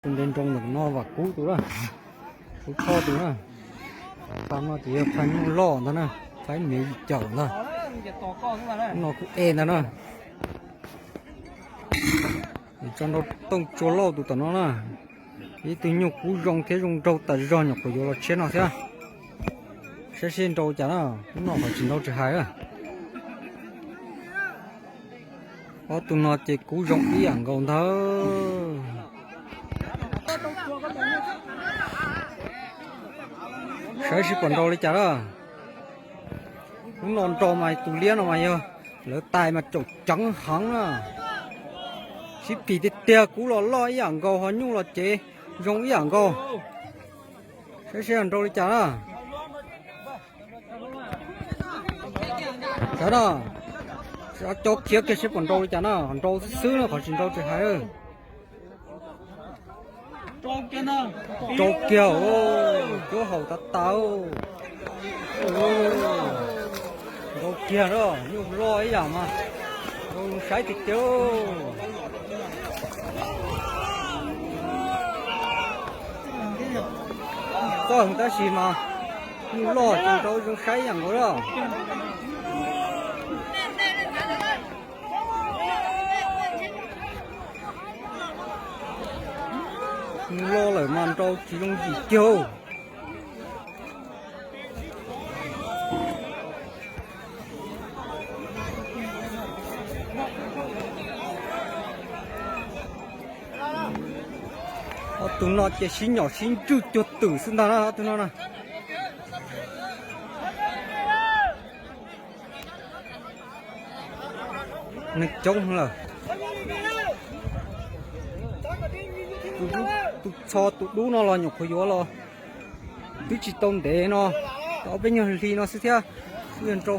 Tus nte nroo ntawm no Vam Kub tus na, Kub Thoj tus na. Phaj no ces yog phaj nyuj loj ntag na, phaj ib mev yim caum ntag. No kuj e ntag na. Tso nrau tooj tsua lauj tus tom no na. Ib tug nyuj kub zoo thiab zoo nraug tas zog, nyuam qhuav yuav los tshiab no thiab. Saib seb nrau li cas na, hnub no qhov tsis nrau tsis hais. Ob tug no ces kub zoo ib yam nkaus ntag. Saib seb puas nrau li cas na. Hnub no nrau mas tus liab no mas yog lawv tais mas caum ceev heev na. Sib phim tiag tiag, kub los loj ib yam nkaus, ho nyuj los ces zoo ib yam nkaus. Saib seb nrau li cas na. Sav no, cov khiav kiag seb puas nrau li cas na, nrau xwb xwb na, qhov tsis nrau tsis hais. Rau kiag, cuab haum tas tas. Nrau kiag na, nyuj loj ib yam mas nrau zoo saib tiag tiag. Txawj heev tab sis mas nyuj loj ces nrau zoo saib ib yam nkaus na. Nyuj loj lawm mas nrau tsis zoo yim kiag. Ob tug no ces sib nyom sib ntswj cuag twm xwb ntag na, ob tug no na. Neeg coob lawm. Tus txho tus dub no los nyuam qhuav yuav los twb tsis tau ntev no, tau ob peb nyuag hli no xwb thiab, twb yog nrau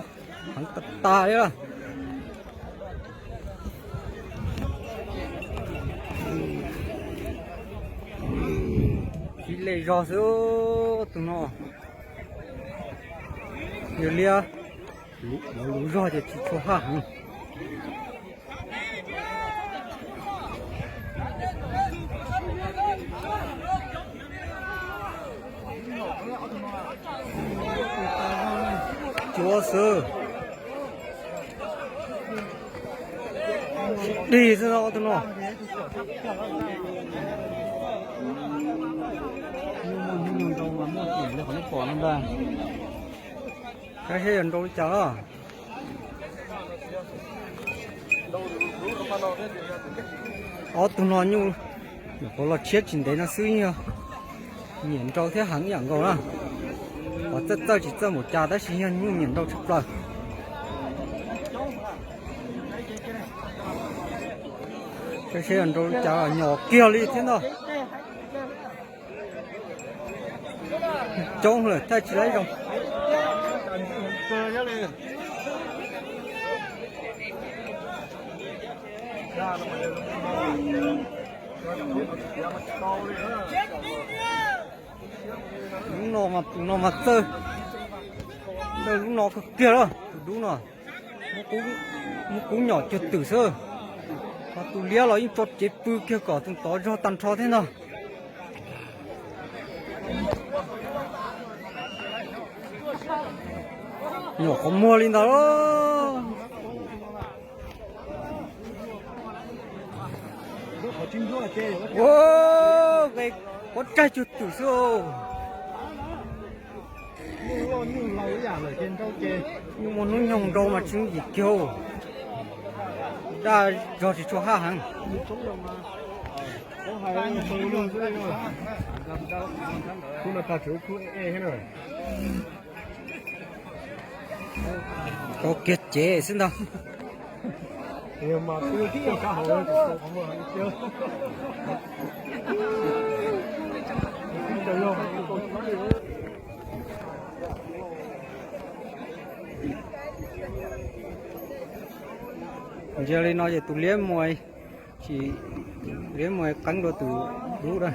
heev tas tas li lawm. Sib lej zog xwb tus no. Yog liab, lov luv zog ces tsis tshua haj heev. Cuav xwb. Sib dig xwb ob tug no. Saib seb yuav nrau li cas. Ob tug no nyuj nyuam qhuav los tshiab tsis ntev no xwb, yog nyiam nrau thiab heev ib yam nkaus na. Qhov txawj txawj tsis txawj npaum cas tab sis yog nyuj nyiam nrau tshaj plaws. Saib seb nrau li cas, nyom kiag li thiab ntag. Coob lawm thaij tsis laib zoo. Lub no mas, tus no mas txawj, txawj lub no kawg kiag lawm tus dub no. Muab kub nyom cuag twm xwb. Ho tus liab los yeej tso cev pw kiag kom tus tod zog tag nrho thiab ntag. Nyom qhov muag li ntawd. Quav tsaig cuag twm xwb. Nyuj muaj hnub nyoog nrau mas tsis yim kiag. Daj zog tsis tshua haj heev. Kov kiag cev xwb ntag. Ntsia li no ces tus liab mus, tsis, liab mus qeeb dua tus dub na.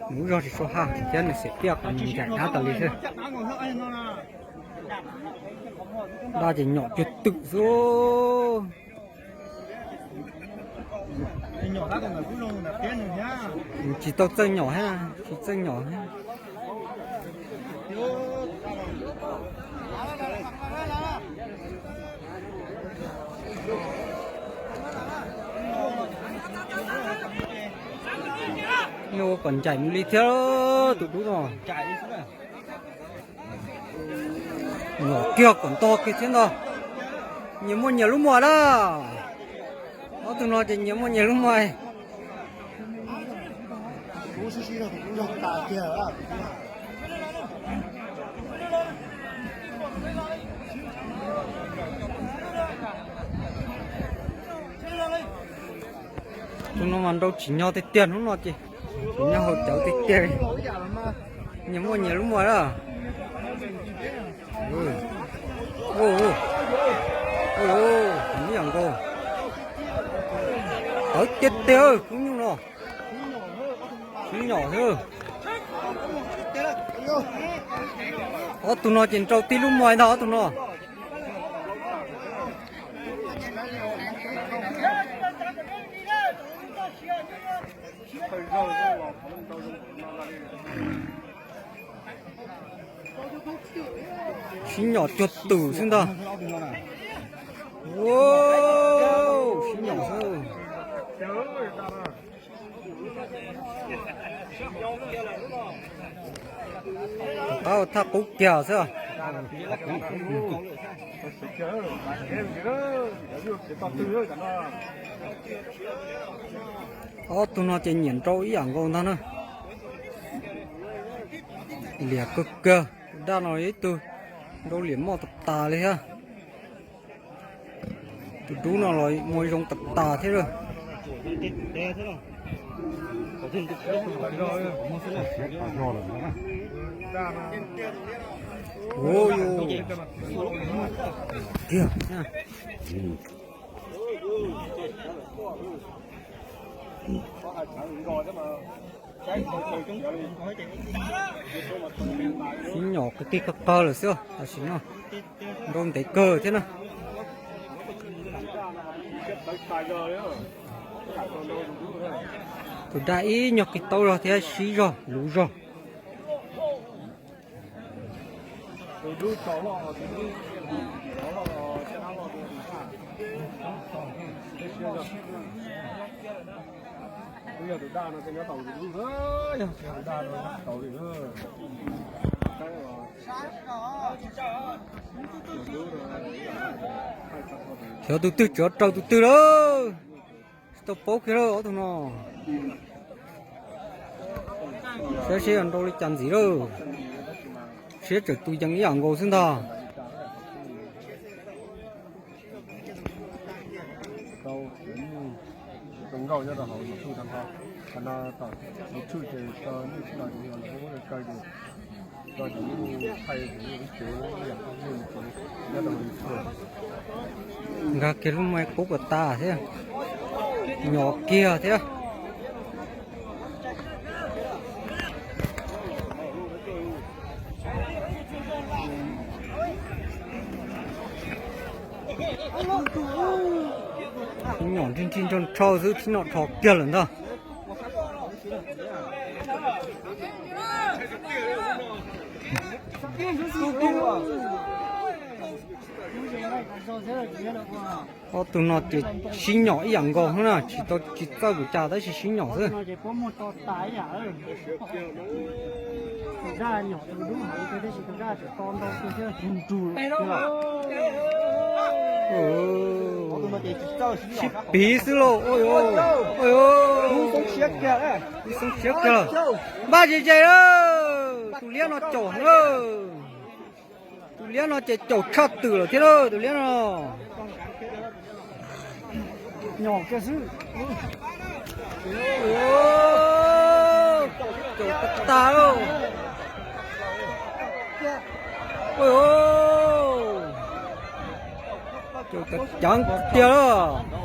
Nws lub zog tsis tshua haj thiab nws xiam tiaj qhov nws ncaim dab tas li xwb. Daj ces nyom cuag twm xwb. Tsis tau txawj nyom thiab, tsis txawj nyom thiab. Nyuam ua kom ncaim mus li thiab tus dub no. Nyom kiag kom ntog kiag thiab ntag. Nyias muaj nyias lub muag na. Ob tug no ces nyias muaj nyias lub muag. Tus no mas nrau tsim nyog tiag tiag hnub no ces tsim nyog haus cawv tiag tiag. Nyias muaj nyias lub muag na. Ib yam nkaus. Tawv tiag tiag khub nyuj no. Sib nyom xwb. Ob tug no ces nrau tib lub muag ntag ob tug no. Sib nyom cuag twm xwb ntag. Sib nyom xwb. Rov qab ua thaj qub kiag xwb. Ob tug no ces nyiam nrau ib yam nkaus ntag na. Liam kawg kawg, tus daj no ib tug nrau liam moj tas tas li thiab. Tus dub no los muaj zoo tas tas thiab lawm. Sib nyom kwv tij qawg qawg lawm xwb tam sim no. Nrau ntev kawg thiab na. Tus daj ib nyuag qis taub zog thiab sib zog luv zog. Xyov tus twg tsuav raug tus twg lawm. Tsis tau paub kiag lawm ob tug no. Saib seb yuav nrau li cas ntxiv lawm. Siab tseem tu yees ib yam nkaus xwb ntag. Nkag kiag lub me qub kom tas thiab. Nyom kiag thiab. Nyom nrhij nrhij nrhau nrhau xwb, tib nyom dhos kiag lawm ntag. Ob tug no ces sib nyom ib yam nkaus na, tsis tau tsis txawj ua cas tab sis sib nyom xwb. Sib piv xwb lauj. Ib xoob siab kiag, npaj ze ze lawm, tus liab no caum lawm. Tus liab no ces caum tshaj twm lawm thiab lauj, tus liab no. Caum tas tas lauj. Caum tas ceev tiag lauj.